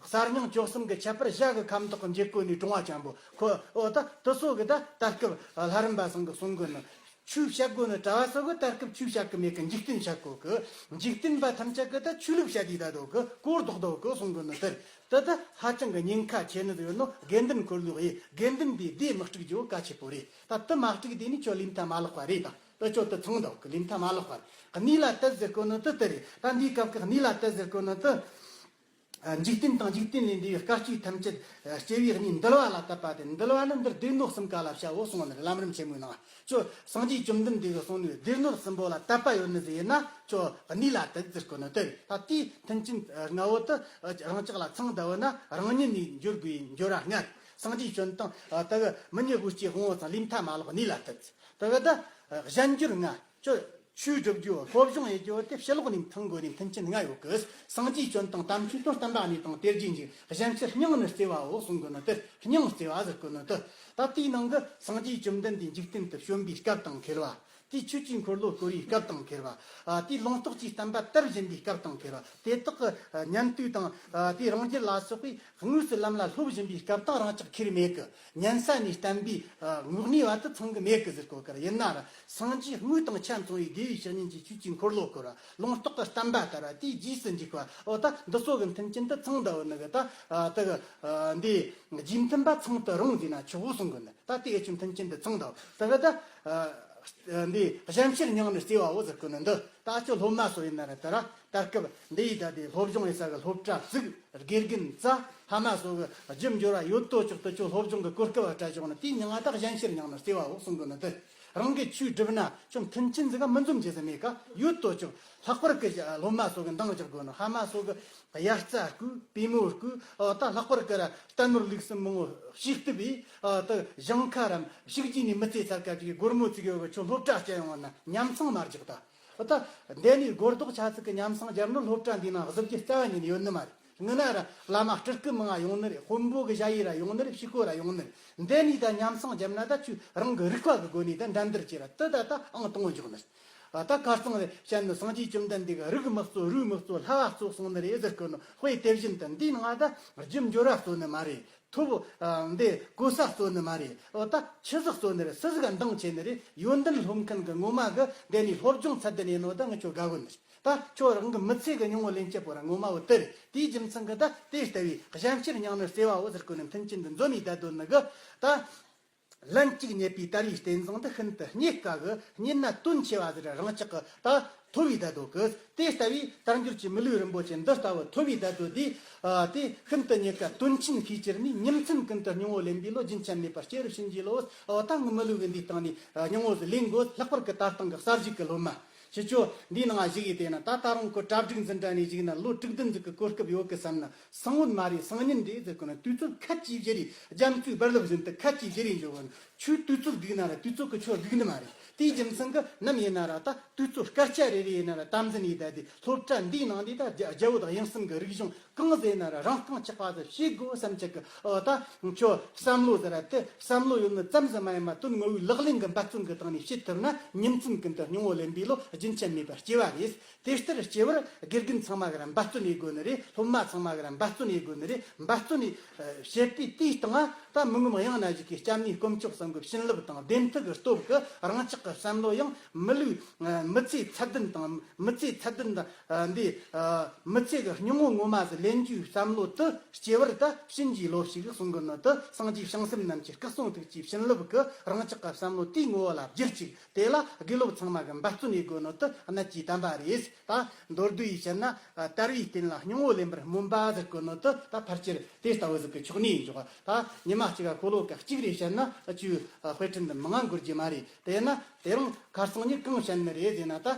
གསར་རྙིང་བཅུ་གསུམ་གི་ཁྱད་པར་ཞྭ་གི་ཁ་མདོག་གི་འབྱེད་གོ་ནས་བཀྲོང་བ་ཅན་པོ་ཁོ། འོ་ད་དེ་ཚོ་གི་ད་ད་སྐབས་ལྷ་རམས་པ་ཚང་གི་གསུང་གི་ནོ། ཆོས་བཤད་དགོས་ནི། གྲྭ་བ་ཚོ་གི་ད་སྐབས་ཆོས་བཤད་གི་མེད་གི། འཇིག་རྟེན་བཤད་གོ་གི། འཇིག་རྟེན་པ་ཐམས་ཅད་གི་ད་ཆོས་ལུགས་བཤད་དེ་ད་དོ་གི་གོ་ལྡོག་ལྡོག་གི་གསུང་གི་ནི་དེར། ད་ད་ཧ་ཅང་གི་ཉེན་ཁ་ཆེ་ནི་ཡོད་ནོ། དགེ་འདུན་འཁོར་ལོ་ཡི་དགེ་འདུན་པའི་སྡེ་མི་དཀྲུག་རྒྱུ་གལ་ཆེ་པོ་རེད། ད་དེ་མ་དཀྲུག་དེ་ནི་ཁྱོད་ལུས་མཐའ་མ་ལོག་པ་རེད། ད་ད་ཁྱོད་དེ་ཚང་འདུག་གི། ལུས་མཐའ་མ་ལོག་པ་རེད། གནས་ལ་དད་ཟེར་གོ་ནི་དེ་དེ་རེད། ད་འདིའི་སྐབས་ཀྱི་གནས་ལ་དད་ཟེར་གོ་ནི་དེ། འཇིག་རྟེན་དང་འཇིག་རྟེན་ལས་འདས་པའི་སྐར་ཆའི་ཐམས་ཅད་སྐྱེ་བོའི་གནས་འདུལ་བ་ལ་དད་པ་སྟེ། འདུལ་བ་ནི་འདིར་སྡེ་སྣོད་གསུམ་ཀ་ལ་བྱའོ་གསུངས་ནས། ལམ་རིམ་ཆེན་མོའི་ནང་ཁྱོད་སངས་རྒྱས་བཅོམ་ལྡན་འདས་ཀྱིས་གསུངས་ནས། སྡེ་སྣོད་གསུམ་པོ་ལ་དད་པ་ཡོད་ནི་ཟིག་ཡིན་ན་ཁྱོད་གནས་ལ་དད་ཟེར་གོ་ནི་དེ་རེད། ད་དེའི་མཐུན་རྐྱེན་ལྔ་བོ་དེ་རང་ཅག་ལ་ཚང་བསྡད་ཡོད་ན། རང་ཉིད་ནས་འགྱུར་དགོས་འགྱུར་བ་ལྔ། སངས་རྒྱས་བྱོན་སྟངས་དེ་གི་མི་ཉིད་དབུ་སྐྱེས་དབང་བོ་ཚང་ལུས་མཐའ་མ་ལོག་གནས་ལ་དད། དེ་གི་ད་གཞན་འགྱུར་ལྔ། ཁྱོད་ཆོས་སྒྲུབ་རྒྱུ་སློབ་སྦྱོང་ཡེད་རྒྱུ་དེ་ཕྱི་ལོགས་ནས་མཐོང་དགོས་ནས་མཐུན་རྐྱེན་ལྔ་ཡོད་གི། སངས་རྒྱས་བྱོན་སྟངས་དམ་ཆོས་དང་བསྟན་པ་གནས་སྟངས་དེར་རྗེས་འཇུག་གཞན་ཕྱིར་སྙིང་ནི་བརྩེ་བའོ་གསུང་གི་ནི་དེར། སྙིང་བརྩེ་བ་ཟེར་གོ་ནི་དེ། ད་དེའི་ནང་གི་སངས་རྒྱས་བཅོམ་ལྡན་འདས་འཇིག་རྟེན་དུ་བྱོན་པའི་སྐབས་དང་འཁེལ་བ། དེའི་ཆོས་ཀྱི་འཁོར་ལོ་བསྐོར་བའི་སྐབས་དང་འཁེལ་བ། ཨ་དེའི་ལུང་རྟོགས་ཀྱི་བསྟན་པ་དར་བཞིན་པའི་སྐབས་དང་འཁེལ་བ། དེ་དག་གི་ཉན་ཐོས་དང་ཨ་དེའི་རང་རྒྱུད་ལ་སོགས་པའི་དངོས་སུ་ལམ་ལ་སློབ་བཞིན་པའི་སྐབས་དང་རང་ཅག་ཁེར་མེད་གི། ཉན་ས་ནས་བསྟན་པའི་ངོ་གནས་བ་དེ་ཚང་གི་མེད་གི་ཟེར་གོ་གི་ར། ཡིན་ན་ར་སངས་རྒྱས་དངོས་དང་ཆ་མཚུངས་པའི་དགེ་བའི་བཤེས་གཉེན་གྱི་ཆོས་ཀྱི་འཁོར་ལོ་བསྐོར་བ། ལུང་རྟོགས་ཀྱི་བསྟན་པ་དར་བ། དེའི་རྗེས་སུ་འཇུག་པ། འོ་ད་འདི་ཚོ་གི་མཐུན་རྐྱེན་དེ་ཚང་འདྲ་བོ་ནི་གི། ད་ཨ་དེ་གི་ཨ་འདི་རྗེས་མཐུན་པ་ཚང་དུ་རུང་ཟེར་ན་ཆོག་གོ་གསུང་གི་ནི། ད་དེ་གི་ཆོས་མཐུན་རྐྱེན་དེ་ཚང་འདྲ་བོ། དེ་གི་ད་ཨ་འདི་གཞན་ཕྱིར་སྙིང་ནི་བརྩེ་བའོ་ཟེར་གི་ནི་འདི། ད་ཁྱོད་སློབ་མ་ཚོ་ཡིན་ན་ར། ད་ར་ད་སྐབས་འདི་ཡི་ད་དེ་སློབ་སྦྱོང་ཡེད་ས་གི་སློབ་གྲྭ་བཙུགས། དགེ་རྒན་བཙལ། ཕ་མ་ཚོ་གི་རྒྱུ་འབྱོར་བ་ཡོད་དོ་ཅོག་ཏུ་ཁྱོད་སློབ་སྦྱོང་གི་གོ་སྐབས་སྤྲད་བྱུང་ན། དེའི་མྱིང་ང་ད་གཞན་ཕྱིར་སྙིང་ནི་བརྩེ་བའོ་གསུང་གི་ནི་དེ། རང་གི་ཆོས་སྒྲུབ་ན་ཁྱོད་མཐུན་རྐྱེན་ཟིག་ག་མི་འཛོམས་རྒྱུ་ཟིག་མེད་ཀ། ཡོད་དོ་ཅོག། ལྷག་པར་གི་སློབ་མ་ཚོ་གི་འདང་རྒྱག་དགོས་ནི། ཕ་མ་ཚོ་གི་དབྱར་རྩྭ་རྐོས། པུས་མོ་རྐོས། ཨོ་ད་ལྷག་པར་གི་ར་རྟ་ནོར་ལུག་གསུམ་མང་བོ་ཞིག་གཏུབ་བས། ཨོ་ད་ཞིང་ཁ་རམ་ཞིག་རྒྱུ་ནས་མི་ཚེ་ཚར་ཀ་ཅིག་སྒོར་མོ་བཙུགས་ཡོད་གི། ཁྱོད་སློབ་གྲྭ་བསྐྱལ་ཡོང་བ་ན་ཉམས་སང་མ་རྒྱག་ད། ཨོ་ད་འདི་ནས་སྒོར་རྡོག་ཆ་ཚིག་གི་ཉམས་སང་རྒྱབ་ནོ། སློབ་གྲྭ་འདིའི་ནང་གཟི་བརྗིད་རྩ་བ་ཉིད་ནས་ཡོད་ནི་མ་རེད། སྔོན་ན་ར་བླ་མ་སྤྲུལ་སྐུ་མང་ང་ཡོང་ནི་རེད། དཔོན་པོ་གི་ཞ་ཡི་ར་ཡོང་ནི་རེད། ཕྱུག་པོ་ར་ཡོང་ནི་རེད། འདི་ནས་ད་ཉམས་སང་བརྒྱབ་ན་ད་ཁྱོད་རང་གི་རིག་པ་གི་སྒོ་ནས་ད་འགྲན་བསྡུར་བྱས་ར། དེ་ད་ད་ཨང་དང་པོ་འཇོག་ནི་རེད། ཨ་ད་ཁ་རྩང་རེ་བཤད་ནི། སངས་རྒྱས་བཅོམ་ལྡན་འདས་ཀྱིས་རིགས་མི་གཙོ་རུས་མི་གཙོ་ལྷ་བ་གཙོ་གསུངས་ནི་རེད་ཟེར་གི་ནོ། དཔེ་དེ་བཞིན་དུ་འདིའི་ནང་ད་རྒྱུ་འབྱོར་བ་གཙོ་ནི་མ་རེད། ཐོབ་ཨ་འདི་གོ་ས་གཙོ་ནི་མ་རེད། ཨོ་ད་ཆི་ཟིག་གཙོ་ནི་རེད། སུ་ཟིག་ག་འདང་ཆེ་ནི་རེད། ཡོན་ཏན་སློབ་མཁན་གི་ངོ་མ་གི་འདི་ནས་སློབ་སྦྱོང་ཚད་ལྡན་ཡིན་ནོ་ད་ངི་ཆོ་དགའ་གོ་ནི་རེད། ད་ཁྱོད་རང་གི་མི་ཚེ་གི་སྙིང་བོ་ལེན་སྤྱད་པོ་ར་ངོ་མ་བོ་དེ་རེད། དེའི་རྒྱུ་མཚན་གི་ད་དེ་ལྟ་བུའི་གཞན་ཕྱིར་སྙིང་ནི་བརྩེ་བའོ་ཟེར་གོ་ནི་མཐུན་རྐྱེན་འདི་འཛོམས་ནས་བསྡད་དོ་ནི་གི། ད་ལན་གཅིག་རྙེད་པའི་དལ་བའི་རྟེན་བཟང་འདི་ཤིན་ཏུ་རྙེད་དཀའ་གི། རྙེད་ན་དོན་ཆེ་བ་ཟེར། རང་ཅག་གི་ད་ཐོབ་བས་བསྡད་དོ་གི། དེ་ལྟ་བུའི་དལ་འབྱོར་གྱི་མི་ལུས་རིན་པོ་ཆེ་འདི་ལྟ་བུ་ཐོབ་བས་བསྡད་དོ་དེ། ཨ་དེ་ཤིན་ཏུ་རྙེད་དཀའ་དོན་ཆེན་ཤས་གྱུར་ནས། ཉིན་མཚན་ཀུན་ཏུ་སྙིང་བོ་ལེན་པའི་བློ། རྒྱུན་ཆད་མེད་པར་སྐྱེ་བར་བྱིན་གྱིས་རློབས། ཨོ་ད་ངི་མི་ལུས་གི་འདིའི་སྟེང་ནས་སྙིང་བོ་ཟིག་ལེན་དགོས། ལྷག་པར་གི་ད་ལྟ་གི་གསར་བཞུགས་གི་སློབ་མ། ཁྱེད་ཚོ་འདིའི་ནང་བཞུགས་ཡི་དེ་ན། ད་ད་རུང་ཁོ་གྲ་སྒྲིག་འཛིན་གྲྭ་ནས་བཞུགས་ན་ལོ་དྲུག་བདུན་ཟིག་གི་གོ་སྐབས་ཡོད་གི་བསམ་ན། སང་བོད་མ་རེད། སང་ཉིན་རེད་ཟེར་གོ་ན། དུས་ཚོད་ཁ་ཅིག་བཞི་རེད། རྒྱ་མཚོའི་རྦ་རླབས་བཞིན་དུ་ཁ་ཅིག་བཞི་རེད་འཇོག་གོ་ན། ཁྱོད་དུས་ཚོད་སྡུག་ན་ར་དུས་ཚོད་ཀྱིས་ཁྱོད་སྡུག་ནི་མ་རེད། དེའི་རྒྱུ་མཚན་གྱིས་ནམ་ཡིན་ན་ར་ད་དུས་ཚོད་སྐར་ཆ་རེ་རེ་ཡིན་ན་ར་དམ་འཛིན་ཡེད་བསྡད་དེ། སློབ་གྲྭ་འདིའི་ནང་འདི་ད་རྒྱ་རྒྱལ་པོ་དང་དབྱིངས་གསུམ་གྱི་རིག་གཞུང་གང་ཟེར་ན་ར་རང་རྐང་ཆག་པ་ཟིག་བྱེད་དགོས་བསམ་ཆག་གི། ཨོ་ད་ཁྱོད་བསམ་བློ་ཟེར་ར་དེ་བསམ་བློ་ཡོད་ནི་ཙམ་ཟིག་མ་ཡིན་པ་དོན་དངོས་པོའི་ལག་ལེན་གྱི་འབད་བརྩོན་གྱི་སྟེང་ནས་བྱེད་ཐུབ་ན། ཉིན་མཚན་ཀུན་ཏུ་སྙིང་བོ་ལེན་པའི་བློ་རྒྱུན་ཆད་མེད་པར་སྐྱེ་བ་རེད། དེ་ལྟར་སྐྱེ་བར་དགེ་རྒན་ཚང་མ་གི་ར་འབད་བརྩོན་ཡེད་དགོས་ནི་རེད། སློབ་མ་ཚང་མ་གི་ར་འབད་བརྩོན་ཡེད་དགོས་ནི་རེད། འབད་བརྩོན་ནི་བྱེད་པའི་དེའི་སྟེང་ང་ད་མི་ངོམ་གཡང་ན་བཞུགས་ཀྱི་སྐྱབས་གནས་དཀོན་མཆོག་གསུམ་གྱི་བྱིན་རླབས་དང་བདེན་མཐུ་གི་སྟོབས་ཀྱིས་རང་ཅག་གི་བསམ་བློ་ཡང་མི་ལུས་མི་ཚེ་ཚད་ལྡན་དང་། མི་ཚེ་ཚད་ལྡན་དང་འདི་མི་ཚེ་གི་སྙིང་བོ་ངོ་མ་ཟིག་ལེན་རྒྱུའི་བསམ་བློ་དེ་སྐྱེ་བར་ད་བྱིན་གྱིས་རློབས་ཤིག་གསུང་གི་ནི་དེ། སངས་རྒྱས་བྱང་སེམས་རྣམས་ཀྱི་སྐུ་གསུང་ཐུགས་ཀྱི་བྱིན་རླབས་ཀྱིས་རང་ཅག་གི་བསམ་བློ་དེའི་ངོ་བོ་ལ་བསྒྱུར་ཅིག། དེ་ལ་དགེ་སློབ་ཚང་མ་གི་འབད་བརྩོན་ཡེད་དགོས་ནོ་དེ་གནད་ཀྱི་དམ་པ་རེད། ད་མདོར་བསྡུས་ཡིས་བཤད་ན། ཨ་དལ་བའི་རྟེན་ལ་སྙིང་བོ་ལེན་པར་སྨོན་པ་ཟེར་གོ་ནོ་དེ་ད་ཕལ་ཆེར་དེ་ལྟ་བུ་ཟིག་གི་ཕྱོགས་ནས་ཡིན་འཇོག། ད་ཉི་མ་གཅིག་ག་ཤོ་ལོ་ཀ་གཅིག་རེ་བཤད་ན་ཨ་ཅུ་ཨ་དཔེ་ཁྲིད་འདི་མང་ང་འགོར་རྒྱུ་མ་རེད། དེ་ན་དེ་རིང་ཁ་སང་ཉིན་གང་བཤད་ནི་རེད་ཟེར་ན། ད་ཨ་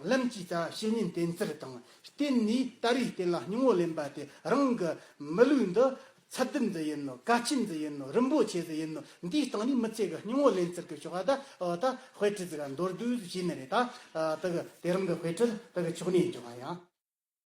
ལམ་གྱི་རྩ་བ་བཤེས་གཉེན་བསྟེན་ཚུལ་དང་། རྟེན་ནི་དལ་བའི་རྟེན་ལ་སྙིང་བོ་ལེན་པ་སྟེ། རང་གི་མི་ལུས་འདི་ཚད་ལྡན་ཟིག་ཡིན་ནོ། གལ་ཆེན་ཟིག་ཡིན་ནོ། རིན་པོ་ཆེ་ཟིག་ཡིན་ནོ། འདིའི་སྟེང་ནས་མི་ཚེ་གི་སྙིང་བོ་ལེན་ཚུལ་གི་ཕྱོགས་ད་ཨོ་ད་དཔེ་ཁྲིད་ཟིག་ག་མདོར་བསྡུས་ཟིག་བྱས་ནི་རེད། ད་ཨ་དེ་གི་དེ་རིང་གི་དཔེ་ཁྲིད་དེ་གི་ཕྱོགས་ནས་ཡིན་འཇོག་ཡ།